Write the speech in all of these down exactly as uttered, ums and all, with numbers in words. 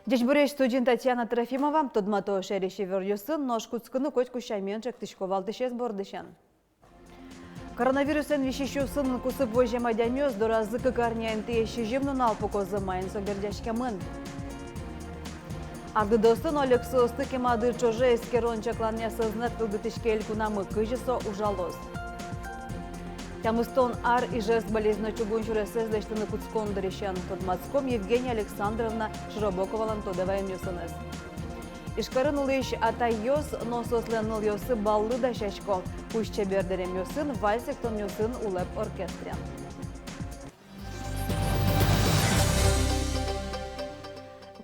Ӟечбуресь! Студиын Татьяна Трофимова. Тодмато шаерысь иворъёсын, нош кутскыны котьку сямен ӵектӥсько валтӥсез бордысен. Коронавирусэн висисьёсын кусып возем адямиос доразы кык арня интые сизьым нунал пукозы. Маин со герӟаськемын? Арлыдоосты но олексоосты кема дыр ӵоже эскерон-чакланъя сӧзнэт кылдытӥське элькунамы. Кызьы со ужалоз? Тямыстон ар Ижевск — Балезино чугун сюресэз лэсьтыны кутскон дырысен. Тодматском Евгения Александровна Широбоковалэн тодэ ваемъёсыныз. Ижкарын улӥсь атайёс но соослэн нылъёссы баллы дасясько. Пусть чебер дэремъёсын, вальс эктонъёсын, улэп оркестрен.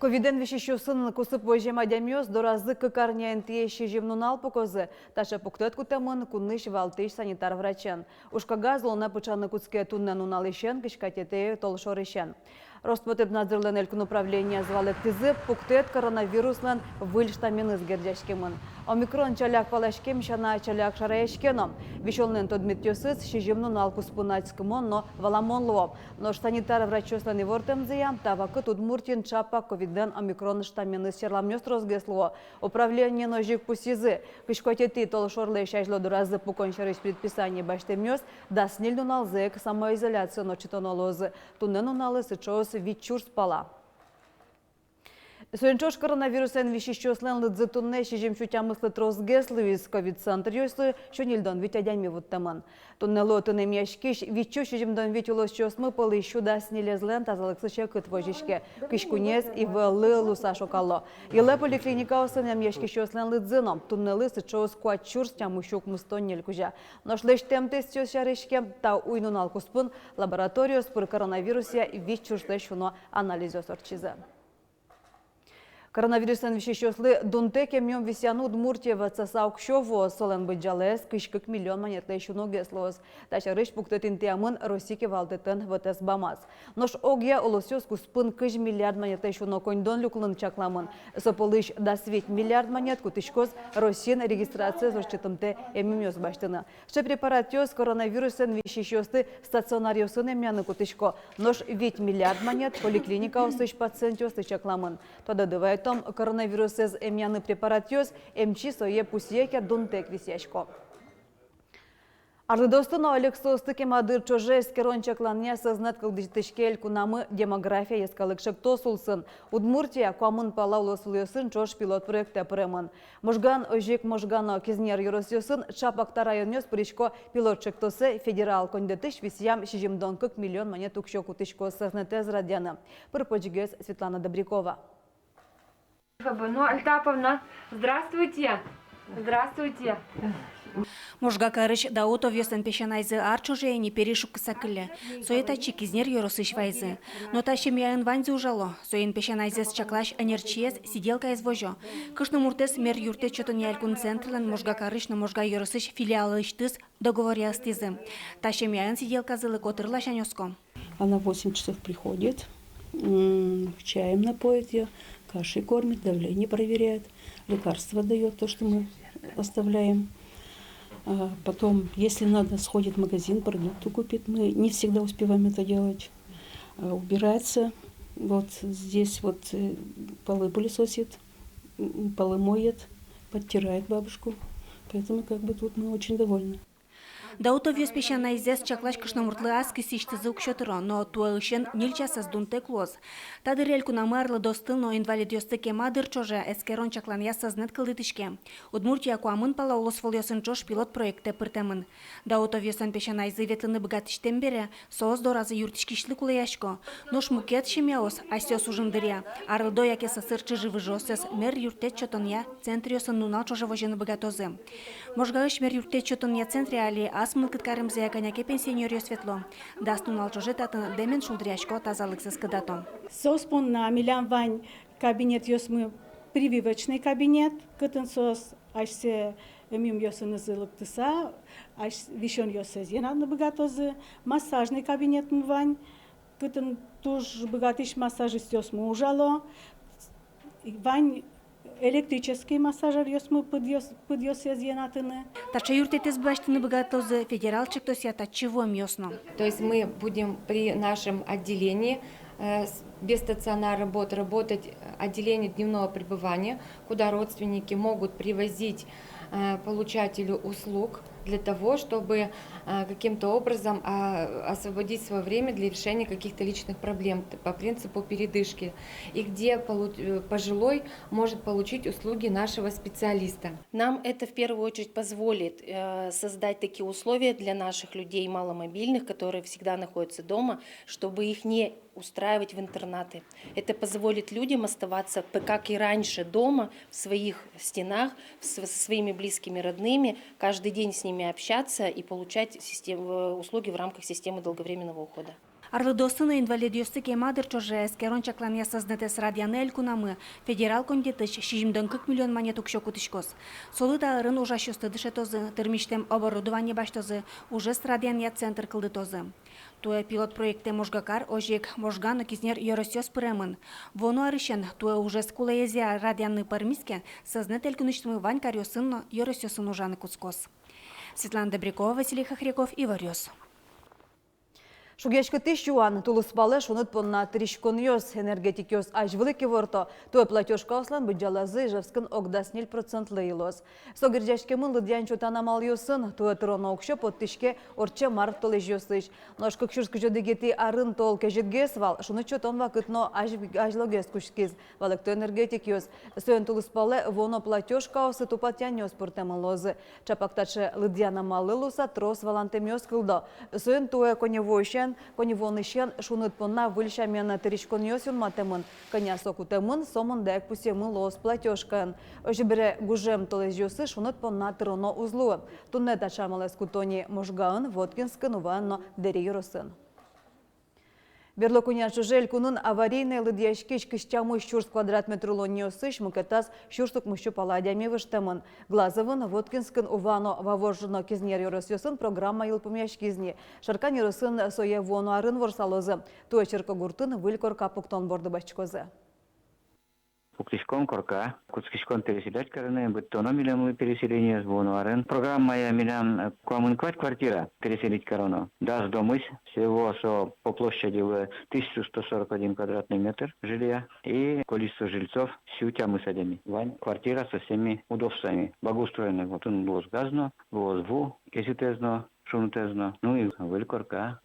Ковидэн висисьёсын кусып возем адямиос доразы кык арня интые сизьым нунал пукозы. Таӵе пуктэт кутэмын кунысь валтӥсь санитар врачен. Ужкагаз улонэ пыӵаны кутске туннэ нуналысен, кызь куатетӥ толшорысен. Роспотребнадзорлэн элькун управлениез валэктӥзы: пуктэт коронавируслэн выль штамменыз герӟаськемын. Омикрон ӵаляк паласькем сяна, ӵаляк шараяське но. Висёнлэн тодметъёсыз сизьым нунал куспын адскымон но валамон луо. Нош санитар врачъёслэн ивортэмзыя, та вакыт Удмуртиын ӵапак ковидлэн омикрон штамменыз серламъёс тросгес луо. Управлениын озьы ик пусйизы: кызь куатетӥ толшорлэсь азьло доразы пукон сярысь предписание басьтэмъёс дас ньыль нуналзэ ик самоизоляциын ортчытоно луозы. Туннэ нуналлы сыӵеос вить сюрс пала. Соин ӵош коронавирусэн висисьёслэн лыдзы туннэ сизьым сю тямыслы тросгес луиз. Ковид центръёсы сю ньыльдон вить адями вуттэмын. Туннэлы отын эмъяськись вить сю сизьымдон вить улосчиосмы пӧлысь сю дас ньылезлэн тазалыксы секыт возиське, кызь куинез ИВЛ-лы луыса шокало. Йылэ поликлиникаосын эмъяськисьёслэн лыдзы но туннэлы сыӵеос куать сюрс тямыс сю укмыстон ньыль кузя. Нош лэсьтэм тестъёс сярысь ке, та уй-нунал куспын лабораториос пыр коронавирусъя вить сюрслэсь уно анализъёс ортчизы. Коронавирусэн висисьёслы дунтэк эмъюм висъяны Удмуртие ватсаса уксё вуоз. Солэн быдӟалаез кызь кык миллион манетлэсь уногес луоз. Та сярысь пуктэт интыямын Россия кивалтэтлэн вотэс бамаз. Нош огъя улосъёс куспын кызь миллиард манетлэсь уно коньдон люкылыны чакламын. Со пӧлысь дас вить миллиард манет кутӥськоз Россиын регистрациез ортчытымтэ эмъюмъёс басьтыны. Сыӵе препаратъёс коронавирусэн висисьёсты стационаръёсын эмъяны кутӥсько, нош вить миллиард манет поликлиникаосысь пациентъёслы чакламын. Тодады вайытом, коронавирусэз эмъяны препаратъёс эмчи сое пусъе ке дунтэк висъясько. Арлыдоосты но олексоосты кема дыр ӵоже эскерон-чакланъя сӧзнэт кылдытӥське элькунамы «Демография» йӧскалык ӵектос улсын. Удмуртия куамын пала улосвылъёсын ӵош пилот проектэ пыремын. Можгаын, озьы ик Можга но Кизнер ёросъёсын, ӵапак та районъёс пырисько пилот ӵектосэ, федерал коньдэтысь висъям сизьымдон кык миллион манет уксё кутӥськоз сӧзнэтэз радъяны. Пыр-почгес Светлана Добрякова. Фабино Альтаповна, здравствуйте! Здравствуйте! Можга карысь Даутовъёслэн песянайзы ар ӵоже ини пересьёс шуккыса кылле. Сое татчы, Кизнер ёросысь, вайизы. Но та семьяын ваньзы ужало. Соин песянайзэс чаклась ӧнерчиез сиделкаез возё. Кышномуртэз мер юрттэт сётонъя элькун центрлэн Можга карысь но Можга ёросысь филиалысьтыз договоръя ыстӥзы. Та семьяын сиделказылы котыр ласянь оско. Она в восемь часов приходит, м, чаем напоит её, кашей кормит, давление проверяет, лекарства даёт, то, что мы оставляем. А потом, если надо, сходит в магазин, продукты купит. Мы не всегда успеваем это делать. А, убирается. Вот здесь вот, э, полы пылесосит, м, полы моет, подтирает бабушку. Поэтому как бы тут мы очень довольны. Даутовъёс песянайзэс чаклась кышномуртлы ас кисьтӥзы уксё тыро, но туэысен ньыль часэз дунтэк луоз. Та дыре элькунамы арлыдоосты но инвалидъёсты кема дыр ӵоже эскерон-чакланъя сӧзнэт кылдытӥське. Удмуртия куамын пала улосвылъёсын ӵош пилот проектэ пыртэмын. Даутовъёслэн песянайзы ветлыны быгатӥсьтэм бере, соос доразы юрттӥськисьлы кулэясько. Нош мукет семьяос асьсэос ужын дыръя арлыдо яке сӧсыр чыжы-выжыоссэс мер юрттэт сётонъя центръёсын нунал ӵоже возьыны быгатозы. Можгаысь мер юрттэт сётонъя центре али ас мылкыд каремзыя кӧня ке пенсионеръёс ветло. Дас нунал ӵоже татын дэмен шулдыръясько, тазалыксэс кыдато. Соос понна милям вань кабинетъёсмы: прививочный кабинет, кытын соос асьсэ эмъюмъёсынызы лыктыса, ась-, висёнъёссэс йӧнаны быгатозы, массажный кабинетмы вань, Кытын туж быгатӥсь массажистъёсмы ужало, вань электрический массажёръёсмы пыдъёс-, пыдъёссэс йӧнатыны. Таӵе юрттэтэз басьтыны быгатозы федерал чектосъя татчы вуэмъёс но. То есть мы будем при нашем отделении, э, с-, без стационара будет работать отделение дневного пребывания, куда родственники могут привозить, э, получателю услуг для того, чтобы, э, каким-то образом, а, освободить своё время для решения каких-то личных проблем т-, по принципу передышки, и где полу-, э, пожилой может получить услуги нашего специалиста. Нам это в первую очередь позволит, э, создать такие условия для наших людей маломобильных, которые всегда находятся дома, чтобы их не устраивать в интернаты. Это позволит людям оставаться, п-, как и раньше, дома, в своих стенах, в св-, со своими близкими, родными, каждый день с ними общаться и получать систем-, э, услуги в рамках системы долговременного ухода. Арлыдоосты но инвалидъёсты кема дыр ӵоже эскерон-чакланъя сӧзнэтэз радъяны элькунамы федерал коньдэтысь сизьымдон кык миллион манет уксё кутӥськоз. Солы та арын ужасьёсты дышетозы, тырмисьтэм оборудование басьтозы, ужез радъянъя центр кылдытозы. Туэ пилот проектэ Можга кар, озьы ик Можга но Кизнер ёросъёс пыремын. Вуоно арысен туэ ужез кулэезъя радъяны пӧрмиз ке, сӧзнэт элькунысьтымы вань каръёсын но ёросъёсын ужаны кутскоз. Светлана Добрякова, Василий Хохряков, Иворъёс. Шугъяськытӥсь юан: тулыспалэ шуныт понна тыриськонъёс. Энергетикъёс азьвыл ик иворто: туэ платёжкаослэн быдӟалазы Ижевскын ог дас ньыль процентлы йылоз. Со герӟаськемын лыдъян-чотан амалъёсын. Туэ тыроно уксё поттӥське ортчем ар толэзьёсысь. Нош кык сюрс кызь одӥгетӥ арын тол кезьытгес вал, шуныт сётон вакыт но азь-, азьлогес кутскиз, валэкто энергетикъёс. Соин тулыспалэ вуоно платёжкаосы тупатъянъёс пыртэмын луозы. Чапак таӵе лыдъян амаллы луыса трос валантэмъёс кылдо. Соин туэ коньывуонысен, коньывуонысен шуныт понна выль сямен тыриськонъёс юнматэмын. Кӧня со кутэмын, со мында ик пусъемын луоз платёжкаын. Озьы бере, гужем толэзьёсы шуныт понна тыроно уз луы. Туннэ таӵе амалэз куто ни Можгаын, Воткинскын, Уваын но Дэри ёросын. Берло кунян ӵоже элькунын аварийнэ лыдъяськись кызь тямыс сюрс квадрат метр улонниосысь мукетаз сюрс укмыссю пала адями выжтэмын. Глазовын, Воткинскын, Ува но Вавож но Кизнер ёросъёсын программа йылпумъяськиз ни. Шаркан ёросын сое вуоно арын ворсалозы. Туэ черкогуртын выль корка пуктон борды басьтӥськозы. Пуктӥськом корка, кутскиськом переселять карыны, быдтоно милемлы переселениез вуоно арын. Программая милям, э, куамын куать квартира переселить кароно. Дас домысь, всего со по площади в тысячу сто сорок один квадратный метр жилья и количество жильцов сю тямыс адями. Вань квартира со всеми удобствами, благоустроенный. Вот отын луоз газ но, луоз ву, кезьытэз но, шунытэз но, ну и выль корка.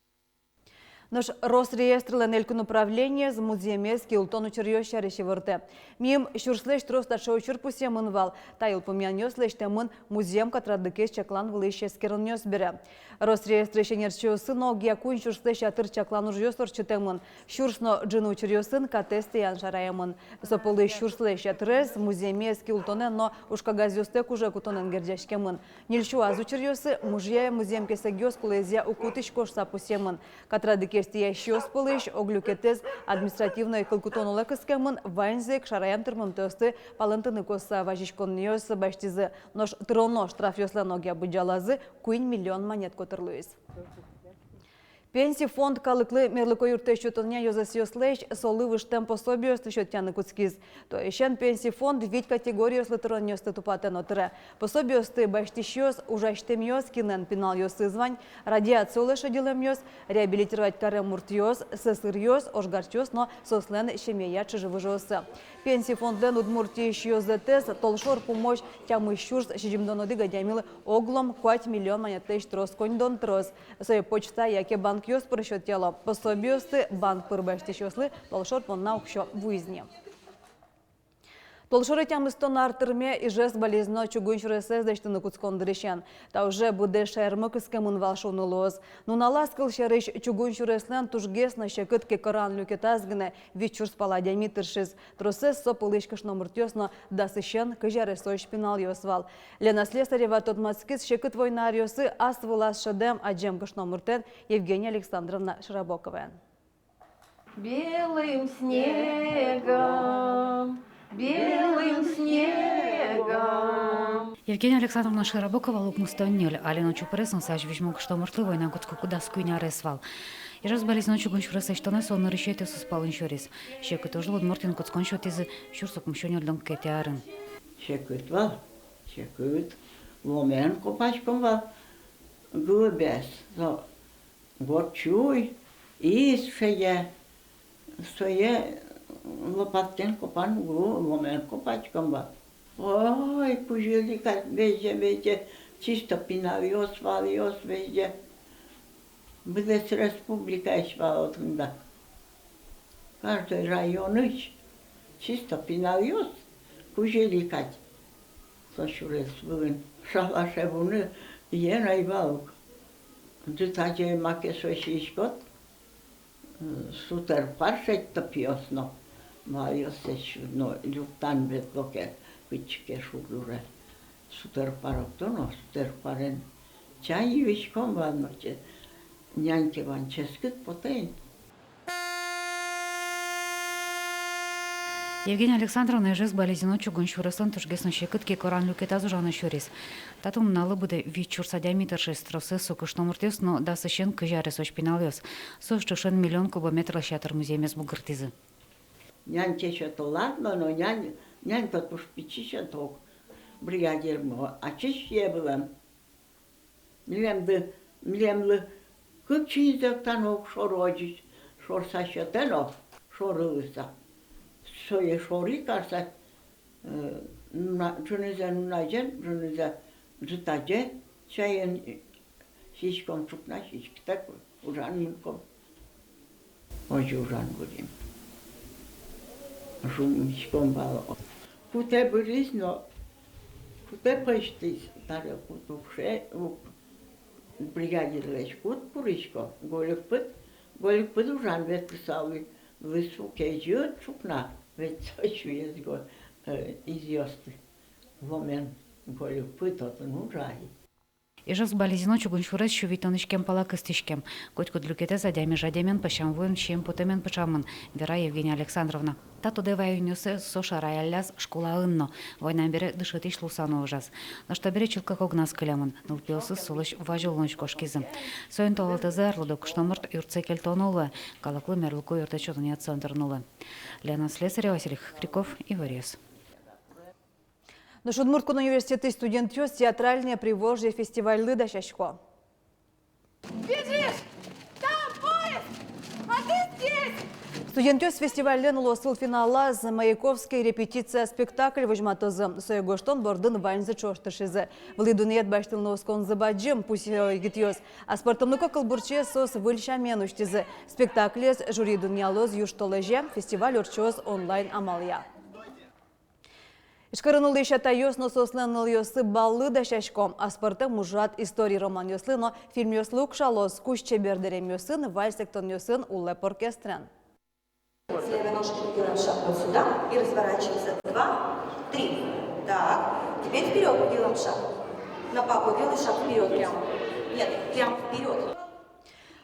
Нош Росреестрлэн элькун управлениез музъемез киултон учыръёс сярысь ивортэ. Мимала сюрслэсь трос таӵе учыр пусъемын вал. Та йылпумъянъёс лэсьтэмын музъем катрадлыкез чаклан вылысь эскеронъёс бере. Росреестрысь ӧнерчиосын огъя куинь сюрслэсь ятыр чаклан ужъёс ортчытэмын. Сюрс но ӝыны учыръёсын катэз тӥян шараямын. Со пӧлысь сюрслэсь ятырез музъемез киултонэн но ужкагазъёстэк уже кутонэн герӟаськемын. Ньыльсю ас учыръёсы мужъя музъем кесэгъёс кулэезъя уг кутӥсько шуыса пусъемын. Катрадлыкез тӥясьёс пӧлысь ог люкетэз административной кылкутон улэ кыскемын, ваньзы ик шараям тырмымтэосты палэнтыны косса вазиськонъёс басьтӥзы. Нош тыроно штрафъёслэн огъя быдӟалазы куинь миллион манет котыр луиз. Пенси фонд калыклы мерлыко юрттэт сётонъя ёзэсъёслэсь солы выжтэм пособиосты сётъяны кутскиз. Туэысен Пенси фонд вить категориослы тыронъёсты тупатэ но тырэ. Пособиосты басьтӥсьёс — ужасьтэмъёс, кинлэн пиналъёсыз вань, радиация улэ шедьылэмъёс, реабилитировать карем муртъёс, сӧсыръёс, ожгарчиос но соослэн семьяя чыжы-выжыоссы. Пенси фондлэн Удмуртиысь ёзэтэз толшор пумозь тямыс сюрс сизьымдон одӥг адямилы оглом куать миллион манетлэсь трос коньдон тыроз. Сое почта яке банкъёс пыр сётъяло. Пособиосты банк пыр басьтӥсьёслы толшор понна уксё вуиз ни. Толшоре тямыстон ар тырме Ижевск, Балезино чугун сюресэз лэсьтыны кутскон дырысен. Та уже быдэс шаермы кыскемын вал шуыны луоз. Нуналаз, кылсярысь, чугун сюреслэн тужгес но секыт кекоран люкетаз гинэ вить сюрс пала адями тыршиз. Тросэз со пӧлысь кышномуртъёс но дасысен кызь аресозь пиналъёс вал. Лена Слесарева тодматскиз, секыт война аръёсы ас вылаз шӧдэм адӟем кышномуртэн, Евгения Александровна Широбоковаен. Белым снегом, белым снегом. Евгения Александровна Широбокова лыдпусъёсты ньыль. Али но чупрес но сазь визьмо кышномуртлы война кутскыку дас куинь арес вал. Ижевск-Балезино чугун сюрес лэсьтонэ со нырысетӥосыз палын сюриз. Секыт ужлы Удмуртиын кутскон сётӥзы сюрс укмыссю ньыльдон кыкетӥ арын. Секыт вал, секыт. Луомен копаськом вал. Глыбез. Со горд чуй, из шеде, сое лопатаен копан уг лу, луомен копаськом вал. Ой, кузьыли кадь везде, везде, чисто пиналъёс, валъёс везде. Быдэс республикаысь вал отын дак. Каждой районысь чисто пиналъёс, кузьыли кадь. Со сюрес вылын шалаше вуыны ӧй на вал ук. Ӝытазе маке со сиськод, сутэр пар шедьто пиос но, валъёссэ сюдо но, люктан ветло ке кытчы ке шур дуре. Сутэр пар октоно, сутэр парен чай юиськом вал но, че нянь ке вань, ческыт потэ ини. Евгения Александровна Ижевск-Балезино чугун сюреслэн тужгес но секыт кикоран люкетаз ужаны сюриз. Татын нуналлы быдэ вить сюрс адями тыршиз, тросэз со кышномуртъёс но, дасысен кызь аресозь пиналъёс. Соос ӵошен миллион кубометрлэсь ятыр музъемез бугыртӥзы. Нянь ке сёто, ладно, но нянь, нянь-то туж пичи сёто ук. Бригадир но ачиз сие вылэм. Милемды, милемлы кык чиньызэ октано ук шоры озьы, шорса сётэ но, шоры луыса. Сое шоры карса, э, нуна-, ӝынызэ нуназе, ӝынызэ ӝытазе, чаен сиськом, ӵукна сиськытэк ужан мынӥськом. Озьы ужан вылэм. Жумиськом вал. Кутэ быриз но, кутэ пӧзьтӥз, таре кут укше, ук, бригадирлэсь кут курисько, гольык пыд, гольык пыд ужан ветлыса луиз, луиз ук ӟеч ӵукна, ведь со сюез го, э, изъёсты. Луомен гольык пыд отын ужай. Ижевск-Балезино чугун сюрес сю витьтон иськем пала кыстӥськем. Котькуд люкетэз адями жадемен, пӧсямвуэн, сием потэмен пыӵамын, вера Евгения Александровна. Та тодэ ваёнъёссэ со шараялляз школаын но. Война бере дышетӥсь луыса но ужаз. Нош табере чылкак огназ кылемын. Нылпиосыз солэсь вазь улонысь кошкизы. Соин толалтэ арлыдо кышномурт юртсэ кельтоно луэ, калыклы мерлыко юрттэт сётонъя центр нуллэ. Лена Слесарева, Василий Хохряков, «Иворъёс». Нош Удмурт кун университетысь студентъёс «Театральное Приволжье» фестивальлы дасясько. Бежишь! Там поезд! А ты здесь! Студентъёс фестивальлэн улосвыл финалаз «Маяковский: репетиция» спектакль возьматозы. Сое гожтон бордын ваньзы ӵош тыршизы. Вылӥ дунъет басьтылыны осконзы бадӟым, пусйо егитъёс. Аспӧртэмлыко кылбурчиез соос выль сямен усьтӥзы. Спектаклез жюри дунъялоз южтолэзе, фестиваль ортчоз онлайн амалъя. Ижкарын улӥсь атайёс но соослэн нылъёссы баллы дасясько. Аспӧртэм ужрад история романъёслы но фильмъёслы укшалоз. Кузь чебер дэремъёсын, вальс эктонъёсын, улэп оркестрен. С левой ножки делаем шаг вот сюда и разворачиваемся. Два, три. Так. Теперь вперёд делаем шаг. На папу делай шаг вперёд прям. Нет, прям вперёд.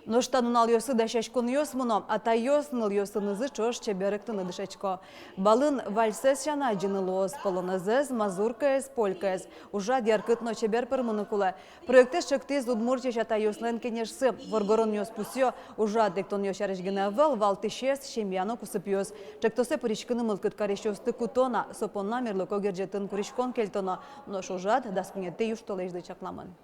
Нош та нуналъёсы дасяськонъёс мыно, атайёс нылъёсынызы ӵош чебер эктыны дышетско. Балын вальсэз сяна адӟыны луоз, полонезэз, мазуркаез, полькаез. Ужрад яркыт но чебер пӧрмыны кулэ. Проектэз ӵектӥз Удмуртиысь атайёслэн кенешсы. Воргоронъёс пусйо, ужрад эктонъёс сярысь гинэ ӧвӧл, валтӥсез семья но кусыпъёс. Ӵектосэ пыриськыны мылкыд карисьёсты кутоно, со понна мерлыко герӟетын куриськон кельтоно. Нош ужрад дас куинетӥ южтолэзьлы чакламын.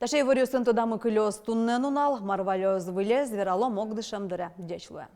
Таӵе иворъёсын тодамы кылёз туннэ нунал. Мар валёз выльез, вералом огдышем дыре. Ӟеч луэ.